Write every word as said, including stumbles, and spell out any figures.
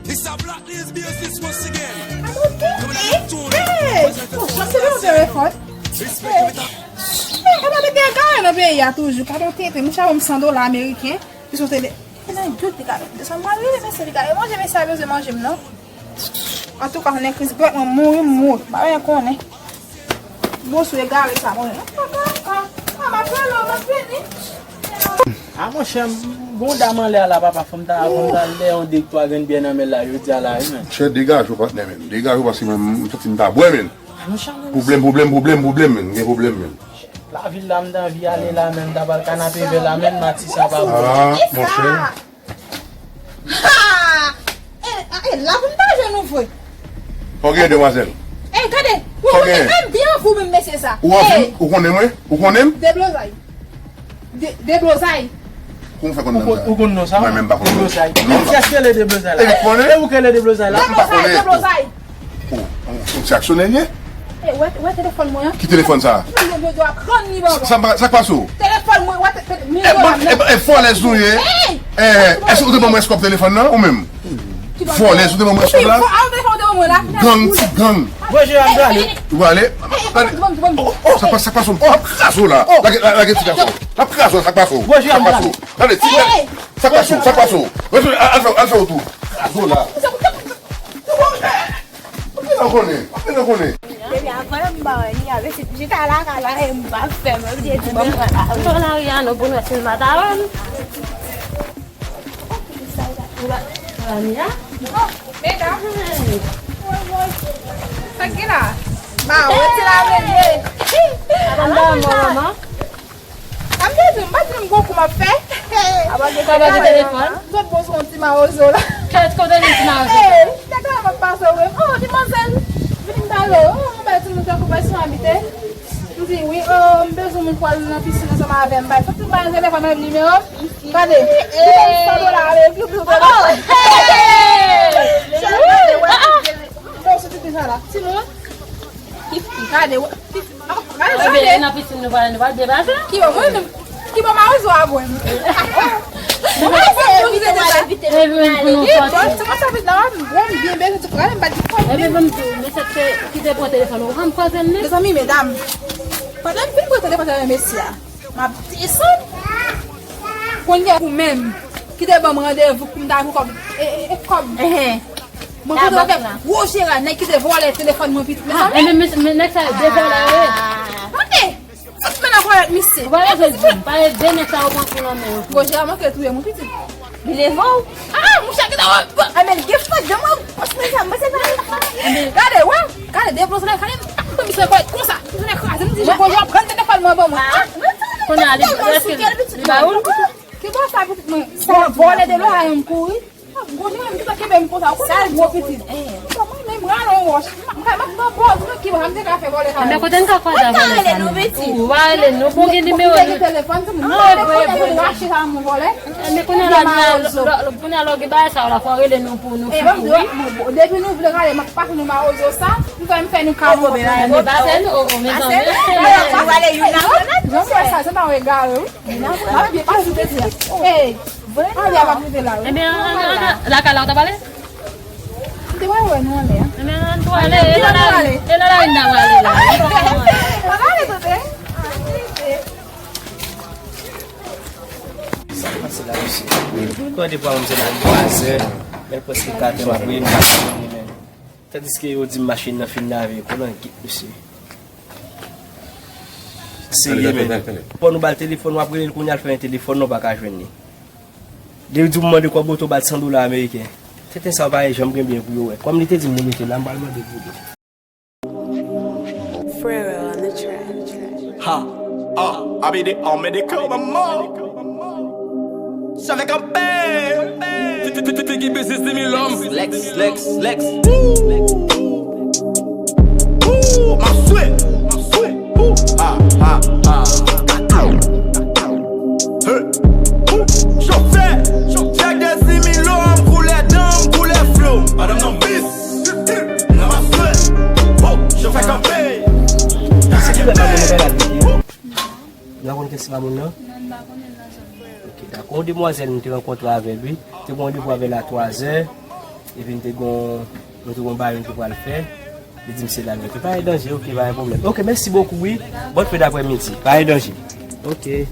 It's a black lace business once again. Coming at it too. Hey! Bon, sa se yon telefòn. Respect with a Hey, e pa mete egare nan peyi a toujou. Gade yon tenten, mouche a ban m san dola ameriken. Li sot ede. E nan dout li ka mete sa. M pral rele mesye, li ka manje, mesye a bezwen manje m non. Antouka, konnen Chris Brown, mwen mouri, m mouri. M pa menm konnen. Bosou egare sa, mwen. Ah, ah, ah, ah, m ap rele w, m ap vini. A monchè, m gon dam anlè a la, papa, fò m ta, fò m ta lè yon de twa grenn byè nan men l la, jodi a la, wi, men. Monchè, degaje w, patnè, men. Degaje w, paske mwen, m santi m ta bwè, men. Pwoblèm, pwoblèm, pwoblèm, pwoblèm, men. Gen pwoblèm, men. Lavil la, m t anvi ale la, men m ta pral kanapeve la, men Matisan pa bon. Ah, monchè. Ha! E, e la pou m ta jwenn ou vre. Fòk gen demwazèl. E, gade, ou konnen, m byen anvi w menm mesye sa. Ou anvi, ou konnen mwen? Ou konnen m? Deblozay. De, deblozay. Kòman w fè konn non sa? Ou konn non sa? Mwen menm pa konn non. Deblozay. Kiyès ki rele deblozay la? E ou k rele deblozay la? M pa konnen. Deblozay, deblozay. Oh, oh, se aksyonè l ye? E, wè, wè telefòn mwen an. Ki telefòn sa? Mwen, mwen dwe pran li ban mwen. Sa, sa, sa k pase w? Telefòn mwen, wè, te, te, e, bon, e, e, vòlèz ou ye? Hey! E, èske ou te ban mwen eskòp telefòn nan, ou menm? Vòlèz ou te ban mwen eskòp la? Gang, ti gang. Bojè, an prale. Ou prale? Oh, oh, sa k pase, sa k pase w? Oh, ap kraze w la. Lage, la, lage ti gason. Ap kraze w, sa k pase w? Bojè, an prale. Gade, ti gang. Sa k pase w, sa k pase w? Al, al fè, al fè w tou. Kraze w la. Anpil nan konnen, anpil nan konnen. Depi avan m ba wè li, avè se chita la ka la e m pa fè, mwen te di bon mwen la. Anto lari a non pou nou si l pa ta wè m. Lani a? Medam. Sa k gen la? Ba wè ti la vle ye. Anba mò manman. Sa m te di, m pa di m gon kou m ap fè. Sa pa gen telefòn? Zòt bon sou yon ti mawozo la. Kèt kote li ti mawozo? Hey, nèg la m ap pase w wi. Oh, demwazèl, vini m pale w. Oh, yon bèl timoun tankou Pèsyon abite. M di wi, oh, m bezwen moun pou al nan pisin ansanm avè m. Bay, fòk m bay telefòn nan nimewo m. Gade, li ban m san dola ale, li ban m san dola. Bon, se ti sa la. Timoun. Gade, wè. Ebyen, e nan pisin nou pral, nou pral depase. Ki bò, mwen menm, ki bò mawozo a mwen? Mwen se pou nou evite pale. Ebyen, pou nou pati. Bon, se konsa vit la, mwen byen byen, se pou ale, m pa di fò. Ebyen, bon, mesye ki te pran telefòn ou, an kwaze l, men. Mezanmi, medam, pandan m fin pran telefòn nan men mesye a, m ap desann. Kounye a, ou menm, ki te ban m randevou pou m ta pran kòb, e, e, e, kòb. Mwen kontan avèk gwo jera, nèg ki te vòlè telefòn mwen pitit, mezanmi. Ah, e men, men, men nèg sa yo de vòlè yo ye. Tande, sot men nan vòlè misye. Ou pa bezwen di m, pale de nèg sa yo pran kou nan men yo. Gwo jera manke touye mwen pitit. Li leve w. Ah, mouche ki ta wè. A men gen fòt de mwen, pòs mwen sa, mwen se pa. Gade, wè, gade, de vòlè, gade, mwen misye kòrèk konsa. Misye kraze m, di, gwo jera pran telefòn mwen ban mwen. Kounye a, li, èske li ba ou l? Ki bò sa pitit mwen? Sa vòlè de lò a yon kouri. Gwo jera m gentan kenbe m konsa. Ou konnen gwo pitit. Bon, mwen menm rale yon wòch. M ka, m ap pran pòz mwen ki bò m te ka fè vòlè sa. Men kote n ka kwaze a vòlè sa menm? Ou pa rele nou pou gen nimewo nou. Telefòn, se moun. Mwen konnen pou rache sa moun vòlè. Men kounye a la, kounye a lò gen bagay sa yo la, fò rele nou pou nou foukou wi. Depi nou vle rale, m ap pase nou mawozo sa. M fè, m fè nou kamo. Men pase nou, o, o, mezanmi. Nou ale youn apre lòt. Jan m wè sa, se pa yon egare wi. M ap byen pase w te di a. Hey, ale a pa prive la wi. Ebyen, lakay la ou t ap ale? M te wè wè nou anlè a. Ebyen, ann tou ale. E nan lari n ap ale la. Pa pale tande. Sa k pase la, mesye? Kòde pwa m se nan twa zè, men prèske kat è m ap rele m pa jwenn li menm. Tandiske yo di m machin nan fin lave, konnen kit mesye. Serye, men. Fò nou ba l telefòn, w ap rele l kounye a, l fè yon telefòn, non, w pa ka jwenn li. Depi di w mande kòb oto, ba l san dola ameriken. Tenten sa yo pa janm gen byen pou yo wè. Kòm li te di m nou rete la, m pral mande pou li. Frero on the track. Ha, ah, abede, anmède kè w manman. Sa fè kanpe. Figi biznis di mil lòm. Lex, Lex, Lex. Woo. Woo, m ap swe, m ap swe. Woo. Ha, ha, ha. Hey. Woo. Chofè, chofè de di mil lòm, koulè dan m, koulè flow. Madanm nan bis. N ap ap swe. Woo, chofè kanpe. Se ki lè pa moun nan pa la. N a konn kèk ti mamoun nan? Non, n pa konnen nan zòn mwen. Ok. Dakò, yon demwazèl m te rankontre avè l, wi. Te gen randevou avè l a twazè. Epi m te gen, nou te gen yon bagay nou te pral fè. Li di m se la l mete. Pa gen danje, oke, pa gen pwoblèm. Oke, mèsi bokou, wi. Bòn fen daprèmidi. Pa gen danje. Oke.